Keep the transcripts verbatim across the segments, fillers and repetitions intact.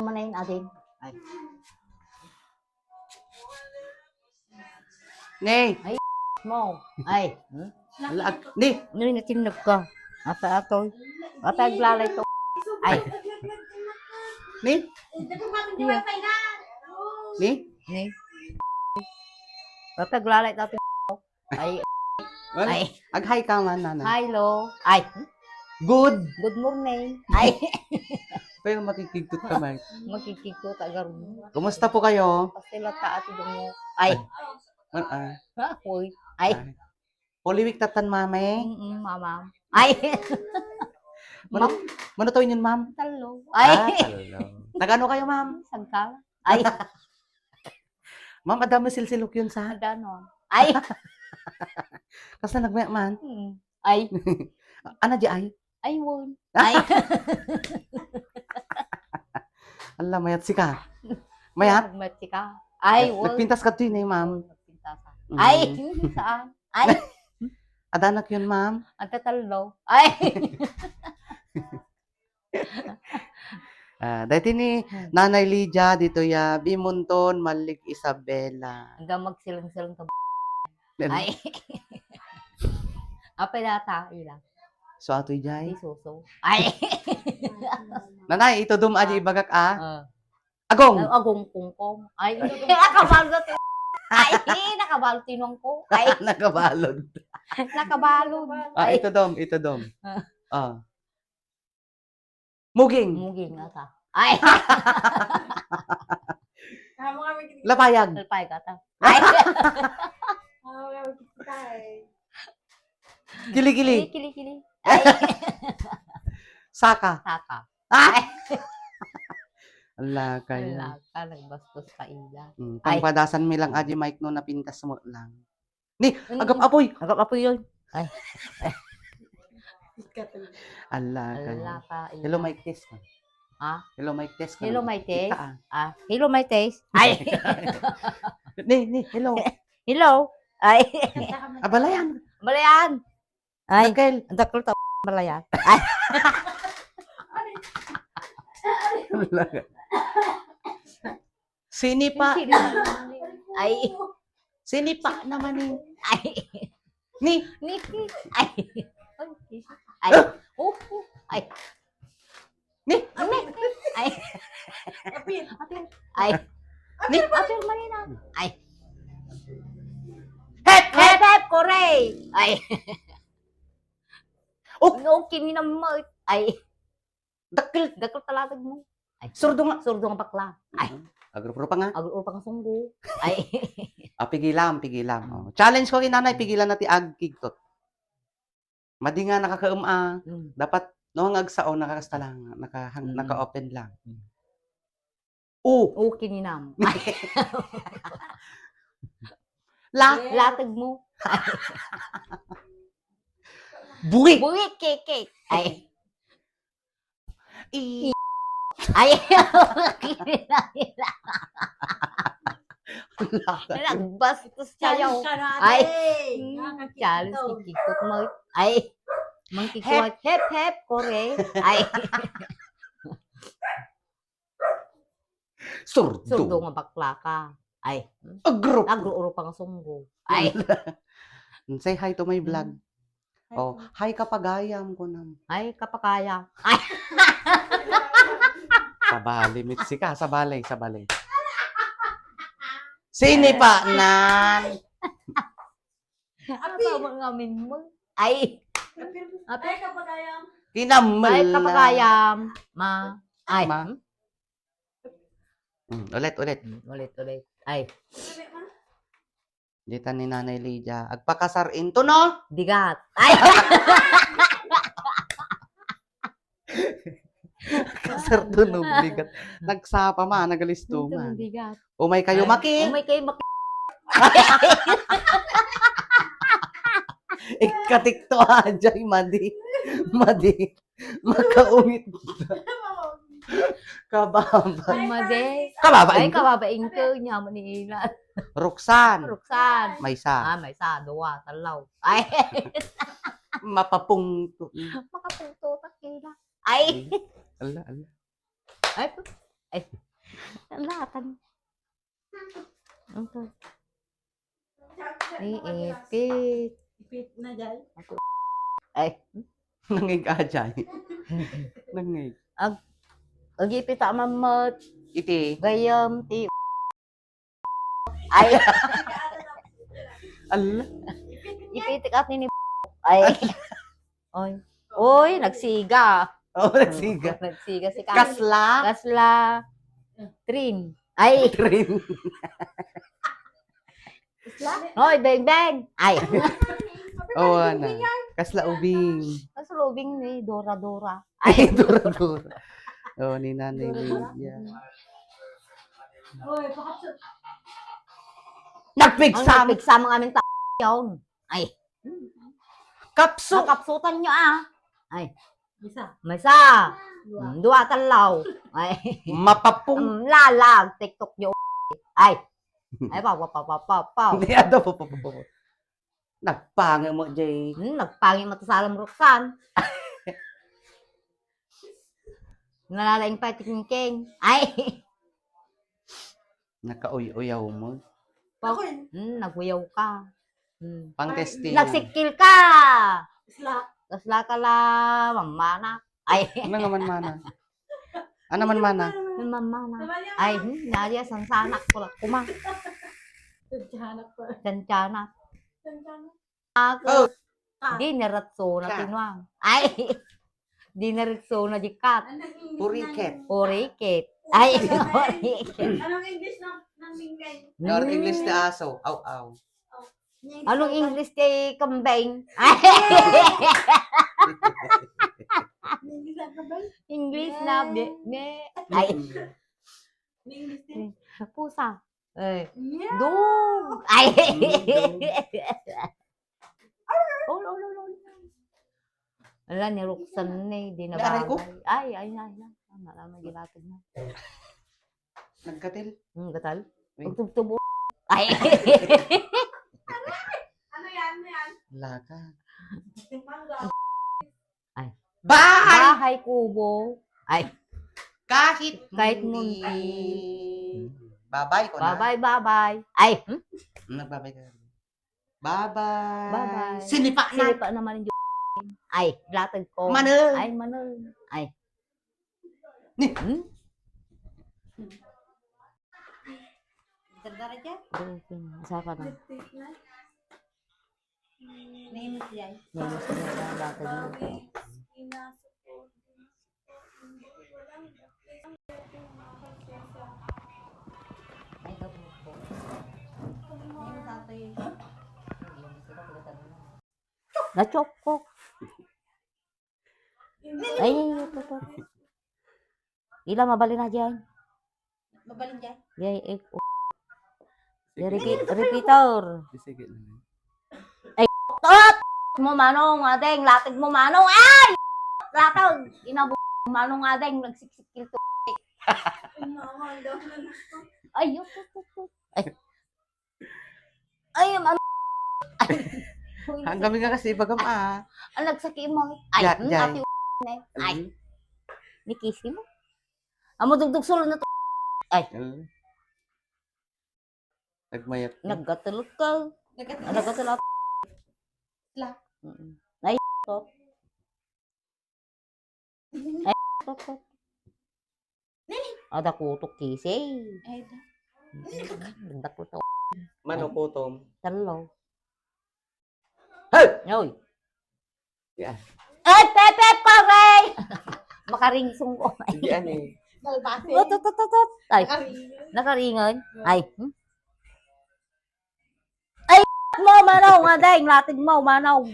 Manayin ading. Ay. Ni. Ay, mo. Ay. Hmm? Ala, ag-, ni. Ni, natinnog ka. Asa atoy? Asa aglalay to? Ay. Ni? Iya. Ni? Ni? Asa aglalay to? Ay. Well, ay. Ag-hi ka man, nanay. Hi, lo. Ay. Good. Good morning. Ay. Pero makikigtot ka, Mike. Makikigtot, agar mo. Kumusta po kayo? Pastila ta, Ate Dungo. Ay. Ay. Man, ah. Ha? Uy. Ay. Ay. Holy Week tatan, mami. Mm-mm, mama. Ay. Mano, mano to inyon, ma'am? Talo. Ay. Ah, talo. Taga ano kayo, ma'am? Sagkal. Ay. Ma'am, adda met silsilokyon sa? Adda no. Ay. Kasla nagmayaman? Mm. Ay. Ana di ay? Ay, won. Ay. Ala, mayat sika. Mayat? Mayat sika. Ay, won. Nagpintas ka to yun eh, ma'am. Nagpintas ka. Mm. Ay, saan? Ay. Adanak yun, ma'am. Ang tatalo. Ay. Ah, daytoy ni Nanay Lydia, ditoy a Bimonton, Malig, Isabela. Hanggang magsilang-silang ka. Ay. Apay data, ila. So, atoy jay? Isuso. Ay. Nanay, itudom a di ibagak, ah. Ah. Agong. Agong kungkong. Ay, nakabalot. Ay, nakabalot tinong ko. Ay. Nakabalot. Nakabalot. Ah, ay. Itudom, itudom. Ah. Ah. Muging. Muging, ata. Ay. Lapayag. Lapayag, ata. Ay. Kili-kili. Ay, kili-kili. Ay. Saka. Saka. Ah! Ay. Ala kayo. Ala ka, nagbastos ka, ila. Mm, ay. Pangpadasan mi lang, adi, Mike, no, napintas mo lang. Ni, mm, agap-apoy. Agap-apoy yun. Ay. Ala ka. Ala ka, ila. Hello, Mike, test ka. Ha? Hello, Mike, test ka. Hello, Mike, test. Kita, ah. Ah, hello, Mike, test. Ay. Ni, ni, hello. Hello. Ay. Abalayan. Abalayan. Ay, dakkel. Dakkel ta balayan. Ay. Sinipa. Ay. Sinipa naman eh. Ay. Ni. Ni. Ay. Ay. Oh. Ay. Ni? Ni? Ay. Apil. Apil. Ay. Ni? Apil, Marina. Ay. Hep, hep, hep, kore. Ay. Oh. No, kininamot. Ay. Dakkel. Dakkel talatag mo. Ay. Surdo nga. Surdo nga bakla. Ay. Agrup-rupa nga. Agrup-rupa nga sunggo. Ay. Ah, pigilam, pigilam. Oh. Challenge ko, inanay, pigilan na ti agkigtot. Madi nga nakakaem a, mm, dapat no nga agsao, nakakasta lang, nakahang-, mm, naka-open lang. Mm. O. O, kininam. La. Latag mo. Buhi. Buhi, keke. Ay. I- Ay, nagbastos kayo. Challenge ka na, ate. Ay, nakakita. Challenge, kikikot mo. Ay, mangkikot. Hep, hep, hep, kore. Ay. Surdo. Surdo nga bakla ka. Ay. Agrup. Agrup-rup ang sunggo. Ay. Say hi to my vlog. Mm. Oh, hi, kapagayam, kunam. Hi, kapagayam. Ay. Sabali, Mitsi ka, sabali, sabali. Sinipa nan. Api. Apa, mga amin mo? Ay. Api. Ay, kapagayam. Kinamel. Ay, kapagayam. Ma. Ay. Ma. Hmm, ulit, ulit. Hmm, ulit, ulit. Ay. Dita ni Nanay Lydia, agpakasar into no? Bigat. Ay! Kasar to no, bigat. Nagsapa ma, nagalisto man. Bigat. Umay kayo, ay, maki. Umay kayo, maki. Ikatikto, ajay, madi. Madi. Makaungit. Kababa. Madi. Kababa. Ay, ingko. Kababa ingko, niya mo ni Ilan. Roxanne. Roxanne. Maysa. Ah, maysa, dua, talaw. Ay. Mapapungto. Makapungto, takila. Ay. Ala, ala. Ay, Ay. Ang lakan. Ang to. Ay, ipit. Ipit na, Jay. Ay. Nangig, Jay. Nangig. Ag-, agipit a mammet. Iti. Gayam, ti. Ay. Ala. Ipitik at nini-, ay. Oy. Oy, nagsiga. Oh, nagsiga. Nagsiga si Karen. Kasla? Kasla. Trin. Ay. Trin. Hoy, Beng Beng. Ay. Oh, ana. Kasla ubing. Kasla ubing ni Dora Dora. Ay, Dora Dora. Oh, ni Nanay Lydia. Hoy, pakapsut. Nagpigsa. Ang nagpigsa mga amin ta-, yun. Ay. Kapso. Nakapsutan nyo, ah. Ay. Isa. Masa. Dua. Mm, dua, talaw. Ay. Mapapung. Mm, lalag. TikTok nyo. Ay. Ay, pa, pa, pa, pa, pa, pa. Hindi, ano, pa, pa, pa, pa. Nagpangit mo, Jay. Hmm, nagpangit mo to sa alam, Roxanne. Nalalaing pa, Tingking. Ay. Nakauy-uyaw mo. Pa-, Ako yun. Hmm, naguyaw ka. Hmm. Pang testing. Nagsikil ka! Isla. Kasla ka la, mamana. Ay. Ano nga manmana? Ano manmana? Ano manmana? Ay, hmm, nariya, sansanak ko lang kuma. Sansanak pa. Sansanak. Sansanak. Ako. Oh. Di na ratso na tinuang. Ay. Di na ratso na di kat. Puriket. Puriket. Ay, puriket. Anong English ng, ng mingming? Or English na aso. Aw, aw. Anong English ti kambing? English na kambing? English na bi-, bi-, ay. English din. Pusa. Eh. Yeah. Dog. Ay. Mm, dog. Ol, ol, ol, ol. Ala, ni Roxanne, eh, di na bagay. Ay, ay, ay, ay. Tama lang, nagilatag na. Nagkatil? Hmm, gatal. Uy. Pagtubtubo. Ay. Ano yan? Ano yan? Laka. Mangga. Ay. Bahay! Bahay kubo. Ay. Kahit munti. Kahit munti. Babay ko na. Babay, babay. Ay. Hmm? Nagbabay ka. Babay. Babay. Sinipa na. Sinipa naman yung ay, latag ko. Manong. Ay, manong. Ay. Ni. Hmm? Dardara dyan. Darating. Isa pa na. Name it yan. Name it yan. Ang latag mo. Ay, gabuto. Name it, ate. Nachok ko. Ay, ito, ito. Ila, mabalin na dyan. Mabalin dyan? Yay, eh, oh. Sige. Repeat, repeater. Sige na. Ay, tot! Mo, Manong, adeng, latag mo, Manong. Ay! Latag! Inabo, Manong, adeng, nagsiksik to. Ay, yun, tot, tot, tot. Ay. Ay, am-, am-, ay. Hanggang nga kasi, bagam, ah. Ang nagsaki mo. Ay, ya-, hmm, yay. Ate, ne. Ay. Mm. Ni Kisi mo. Amo dugdug sulod na to. Ay. Mm. Nagmayat ka. Naggatulog ka. Naggatulog. Ah, naggatulog. La. Mm-mm. Ay, to. Ay, to, to. Nini? Ada kutok kisi. Ay, da. Nagdakot ako. Mano kutom? Talo. Hey! Oy. Yeah. Eh, Pepe, pare! Makaringsong ko. Sige, ani. Malbate. Tot, tot, tot, tot. Ay, nakaringan. Nakaringan. Ay, hmm? Ay, mo, Manong, adeng, latag mo, Manong.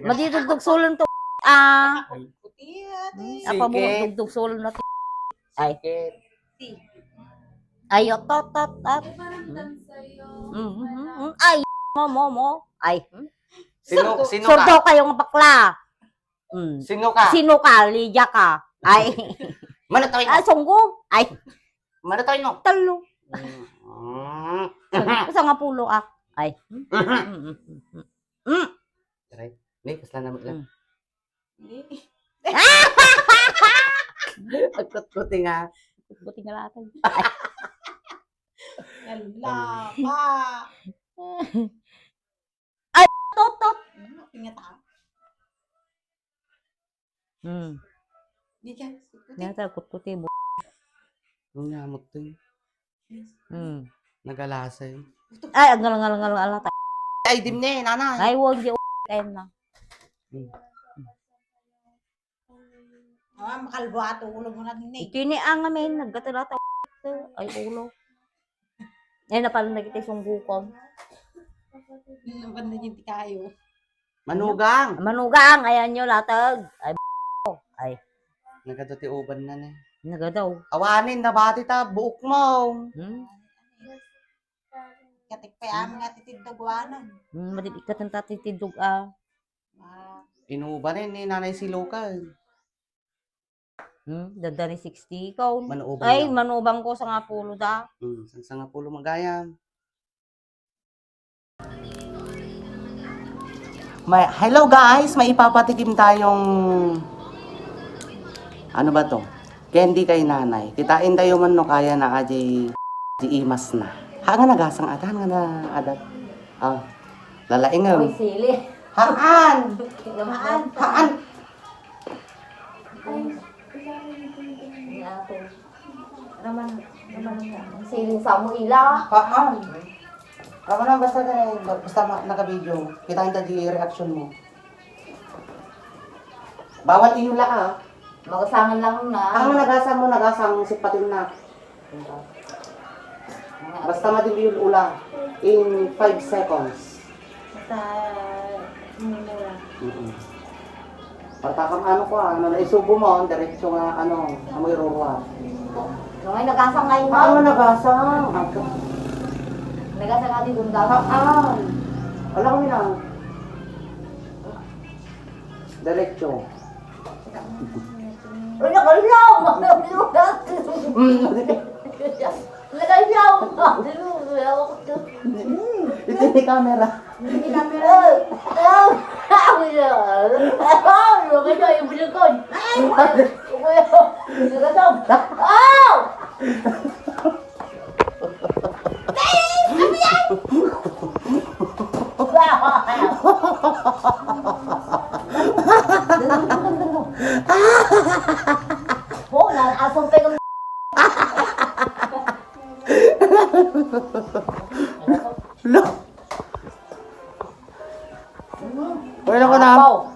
Madi dugdug sulod to, ah. Puti, ate. Hmm, apa mo, sige. Dugdug sulod na to. Ay. Sige. Ay, tot, tot, tot. Ay, parang dansa yun. Mm, mm, mm. Ay, mo, mo, mo. Ay, hmm? Sino, surdo, sino ka? Surdo kayong bakla. Mm. Sino ka? Sino ka? Lydia ka. Ay. Mano tayo? Ah, sunggo. Ay. Mano tayo, no? Talo. Mm. Sangapulo, ah. Ay. Mm, mm, mm, mm. Mm. Aray. Ni, kasla naman lang. Mm. Ni. Agkutkuti nga. Puti nga latag. Ala, pa. Ay, tot, tot. Ano, tingnan ta. Hmm. Di ka, ikuti. Nata, kutkuti, bu-, Ang ngamot to eh. Hmm. Nagalasa eh. Ay, agal, agal, agal, agal, ta-, Ay, dimne, nanay. Ay, wag di, kayo na. Hmm. Ah, makalbo ato ulo mo na din eh. Iti ni ang amin, nagkatala ta-, ay, ulo. Ay, napalon na kita yung sunggukan. Ang ganda niya di kayo. Manugang. Manugang, ayan nyo, latag. Ay, b-, ay. Nagado ti uban na ni. Nagadaw. Awanin, nabati ta, buok mo. Hmm? Katik pa yung mga titidog wanan. Hmm, madid ikatan ta titidog, ah. Ah, Inuban ni, ni Nanay Silukan. Hmm, dada ni sixty ikaw. Manuubang Ay, lang. Manubang ko, sangapulo da. Hmm, sang sangapulo magayam. May, hello guys, may ipapatikim tayong, ano ba to? Candy kay nanay. Kitain tayo man no kaya na aji, di imas na. Ha nga nagasang atan nga na adat. Ah, lalaingem. Uy, sili. Haan! Haan! Haan! Naman, naman, siling Samuela. Haan! Amo na, basta na, basta ma-, naka-video. Kitaan ta di reaction mo. Bawal iyo la, ah. Magasangan lang na. Ang nagasang mo, nagasang sipatin na. Basta madimbiyon ula in five seconds. Basta mumura. Mm-mm. Parta kang ano ko, ah, ano, naisubo mo, diretso nga, ano, amoy ruruwa. No, ay nagasang nga yun. Ano nagasang? Nagasang nga di gundang. Haan. Wala kami na. Diretso. Ay, nakayaw! Nakayaw! Ito ni camera. Ay! Ay! Ay! Ay! Ay! Ay! Ay! Ay! Ay! Oh, na asong kayo. Lo. Wala ko na. Apaw.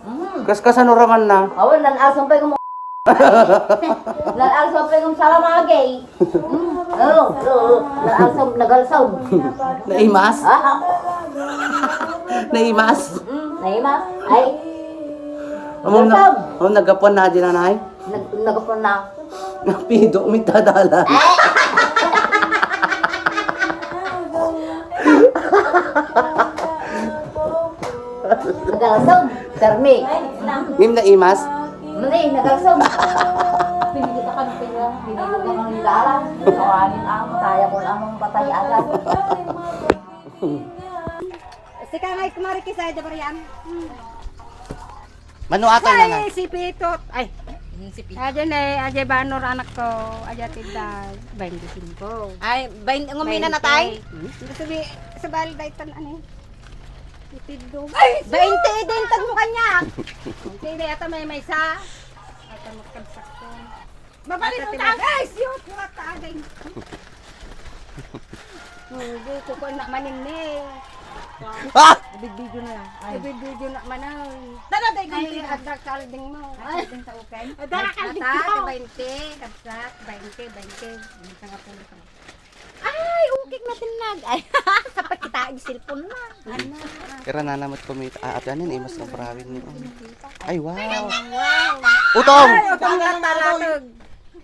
Mm. Kaskasan uraman na. Awan, nan asam pay kamo. Nan asam pay kamo salamagi. Mm. Oh, oh, oh. Nan asam, nagalsam. Naimas? Ah. Naimas? Mm, naimas. Ay. Among na, nagalsam. Among nagapuan na di nanay? Nag-, nagapuan na. Napido mi ta dala. Nagalsam, Charmi. Ngem naimas? Mali, nagalsam. Pinili ka kang pila, pinili ka kang dala. Kawanin ang mataya ko lang ang patay agad. Sika nga, Marikis, ay, Dabarian. Mano atay na na? Ay, si Pitot. Ay. Hmm, si Pitot. Aja ne, aja Banor anak ko. Aja tidda, bainti singko. Ay, bain-, ngumina na, tay? Bainti. Hmm? Sabi, sabal, daytan, ano? Itiddo. Ay, bainti, idintag mo kanya. Bainti, ata may maysa. Ata magkagsak ko. Mabalik mo ta, guys! Yun, mga tagay. Hindi, kukuha na manin ni. Ah! Ibidbidyo na lang. Ay. Ibidbidyo na manan. Dala, day, ay, ganti na. Adda kalding mo. Ay. Kalding sa ukay. Adda kalding mo. Bainte, kabsat, bainte, bainte. Ang sangapulo ka. Ay, ukik na tinag. Ay, sa pagkita, ang cellphone na. Ano? Kira na naman kumita. Ah, ate, ano yun? Imas ng parawin mo. Ay, wow. Wow. Utong! Ay, utong na talatag.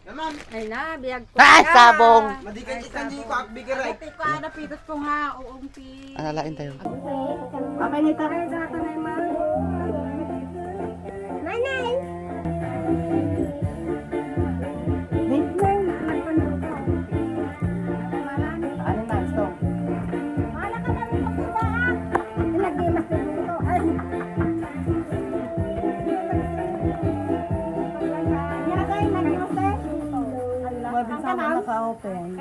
Naman. Ay na, biyag ko. Ay, ka. Sabong. Madikit-dikit ang di ko akbigir ay. Ate ko, ah, napidot ko nga, uumpi. Ano, lain tayo? Mamay nito. Ay, sa ato na yung mga. Nanay! Ano na, gusto? Wala ka na rin magbuka, ah. Lagi mas nagluto. Ay. Tama, naka-open.